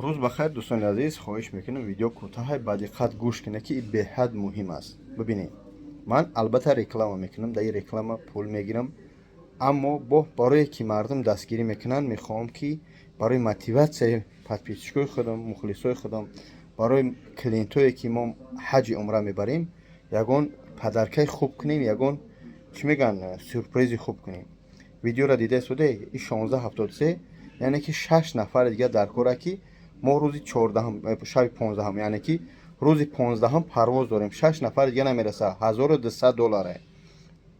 Рӯз ба хайр, дӯстони азиз. Хоҳиш мекунам, видео кӯтоҳай, ба диққат гӯш кунед, ки беҳад муҳим аст. Бибинед, ман албатта реклама мекунам, дар ин реклама пул мегирам, аммо бо барое ки мардум дастгирӣ мекунанд, мехоҳам, ки барои мотиватсияи подписчикои худам, мухлисои худам, барои клиентое, ки мо ҳаҷи умра мебарем, ягон подаркаи хуб кунем, ягон, чӣ мегӯянд, сюрпризи хуб кунем. Видеоро дида истоде, и 1673, яъне ки шаш нафари дигар дар кора, ки мо рӯзи 14-ум, шаби 15-ум, яъне ки рӯзи 15-ум парвоз дорем. Шаш нафари дига намераса. 1200 долларе,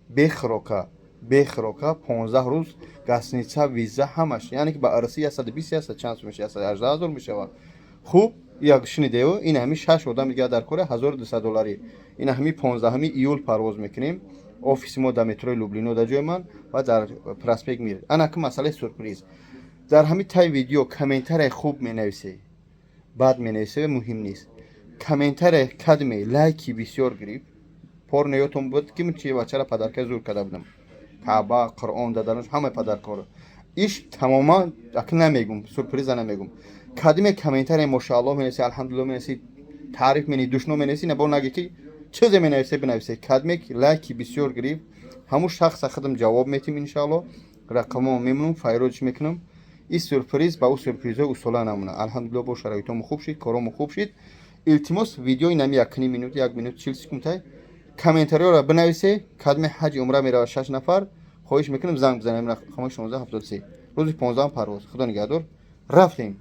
бехӯрока, бехӯрока, 15 рӯз, гостиница, виза, ҳамаш. Яъне ки ба арси 120, яксад чанд сум мешавад, 118 000 мешавад. Хуб, як шунидею, ин ҳами шаш одам дига дар кора, 1200 долларӣ. Ин ҳами 15-уми июл парвоз мекунем. Офиси мо дар метрои Люблино, дар ҷои ман ва дар проспект Мир. Анаки масъалаи сюрприз: дар ҳами таи видео комментарияи хуб менависе, бад менависе, муҳим нест. Комментария кадме лайки бисёр гирифт, порно ёдтон буд, ки чи бачара подаркаи зур карда будам, Каъба, Қуръон даданаш, ҳамаи подаркаро иш тамоман ака намегум, сюрприза намегум. Кадме комментария мошааллоҳ менависе, алҳамдулилло менависи, таъриф мени, душно менависи, на бо наге, ки чизе менависе, бинависе. Кадме лайки бисёр гирифт, ҳамун шахса худам ҷавоб метим, иншааллоҳ. Рақамомо мемонам, файродиш мекунам. Ин сюрприз ба ӯ сюрпризҳои усола намона. Алҳамдулилло, бо шароитому хуб шид, коромо хуб шид. Илтимос, видеои нами якним минут, 1 минут 40 секундтай комментариёро бинависе. Кадме ҳаҷи умра меравад, шаш нафар, хоҳиш мекунам, занг бизанем рақамои 1673. Рӯзи 15-ум парвоз. Худо нигаҳдор, рафтем.